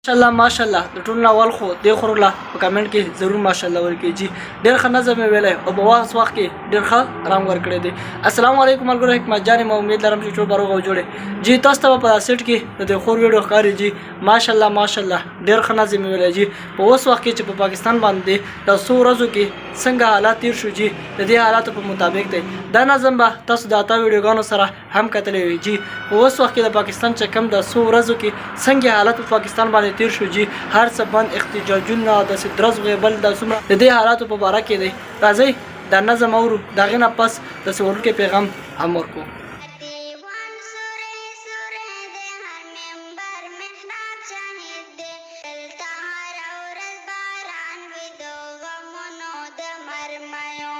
ماشاءالله ماشاءالله، د ټولو نه اول خو دې خور له په کمنټ کې ضرور ماشاءالله ورکړي جی. ډېر ښه نظم یې ویلی او په وخت وخت کې ډېر ښه رنګ ورکړی دی. السلام علیکم ملګرو، حکمت جان یم، امید لرم چې ټول به روغ او جوړ یئ جی. تاسو ته به په سیټ کې د دې خور ویډیو ښکاري جی. ماشاءالله ماشاءالله، ډېر ښه نظم یې ویلی جی. په اوس وخت کې چې په پاکستان باندې د څو ورځو کې څنګه حالات تیر شو جی، د دې حالاتو په مطابق دی دا نظم. به تاسو د عطا ویډیوګانو سره هم کتلی وي جی. په اوس وخت کې د پاکستان چې کوم د څو ورځو کې څنګه حالت په پاکستان باندې تیر شو جی، هر څه بند، احتجاجونه، داسې درز غیبل، دا څومره د دې حالاتو په باره کې دی. راځئ دا نظم اورو، د هغې نه پس داسې وړوکی پیغام هم ورکو. دیوان سورې سورې دی، هر منبر محراب شاهد دی. دلته هره ورځ باران وي د غمونو د مرمیو.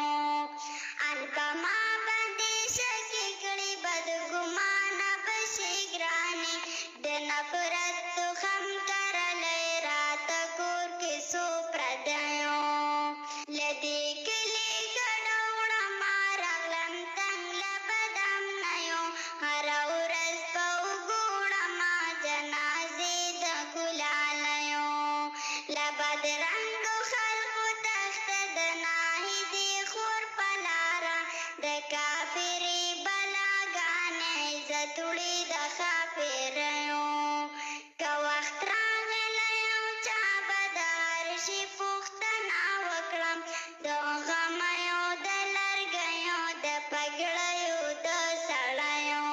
ان په ما باندې شکې کړي، بدګمانه به شي ګرانې. د نفرت تخم کرلی راته کور کې څو پردیو. له دې کلي کډه وړمه، راغلم تنګ له بدامنیو. هره ورځ په اوږو وړمه جنازې د ګلالیو. له بدرنګو خلکو تښته د ناهیدې خور په لاره. د کافرې بلاګانې عزت وړي د ښاپېریو. که وخت راغلی او چا به د هر شي پوښتنه وکړم، د غمیو، د لرګیو، د پګړیو، د سړیو.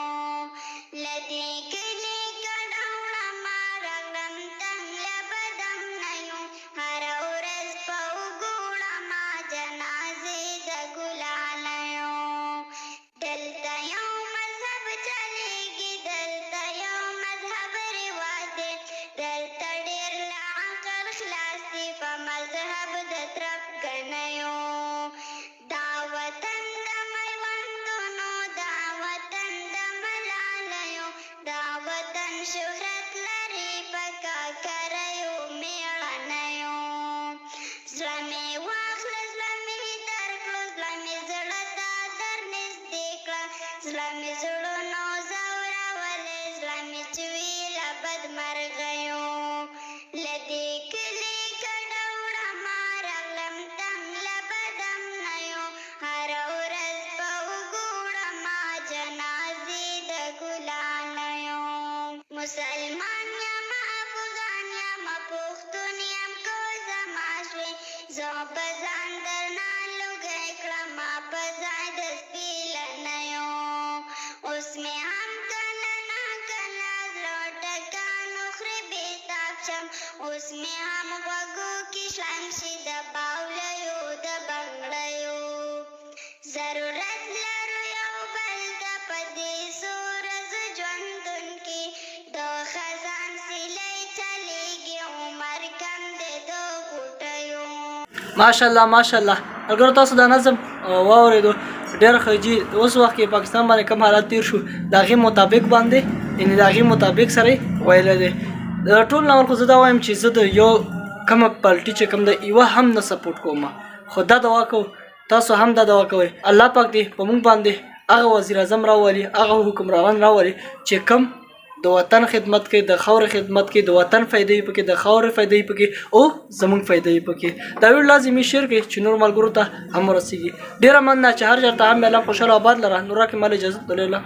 له دې کلي کډه وړمه، راغلم تنګ له بدامنیو. هره ورځ په اوږو وړمه جنازې د ګلالیو. دلته یو مذهب چلیږي، دلته یو مذهب رواج دی. دلته ډېر له عقل خلاص دي په مذهب د تربګنیو. دا وطن د میوندونو، دا وطن د ملالیو، دا وطن شهرت لري په کاکریو میړنیو. زړه مې واخله، زړه مې درکړو، زړه مې زړه ته در نږدې کړه. زړه مې زړونو ځورولې، زړه مې چوي له بدمرغیو. له دې کلي کډه وړمه، راغلم تنګ له بدامنیو. هره ورځ په اوږو وړمه جنازې د ګلالیو. مسلمان یم، افغان یم، پښتون یم، که زما شوې. زه په ځان درنه لوګی کړم، په ځای د سپیلنیو. اوس مې هم کله نا کله زړه ټکان خوري، بېتاب شم. اوس مې هم غوږو کې شلنګ شي د باولیو، د بنګړیو. ضرورت لرو یو بل ته په دې څو ورځو ژوندون کې. د خزان سیلۍ چلیږي، عمر کم دی د غوټیو. ماشاءالله ماشاءالله، اګر تاسو دا نظم واورېدو، ډېر ښه جی. اوس وخت کې پاکستان باندې کوم حالات تیر شو، د هغې مطابق باندې، یعنې د هغې مطابق سره یې ویلی دی. د ټول نه اول خو زه دا وایم چې زه د یو کومه پالټي چې کوم د یوه هم نه سپورټ کوم، خو دا دعا کوو، تاسو هم دا دعا کوئ، الله پاک دې په موږ باندې هغه وزیر اعظم راولي، هغه حکمرانان راولي چې کوم د وطن خدمت کوي، د خاورې خدمت کوي، د وطن فایده یې پکې، د خاورې فایده یې پکې او زمونږ فایده یې پکې. دا ویډیو لازمي شیر کړئ چې نور ملګرو ته هم ورسیږي. ډیره مننه چې هر چېرته هم الله خوشحاله او آباد لره. نور راکړئ مال اجازه. الله.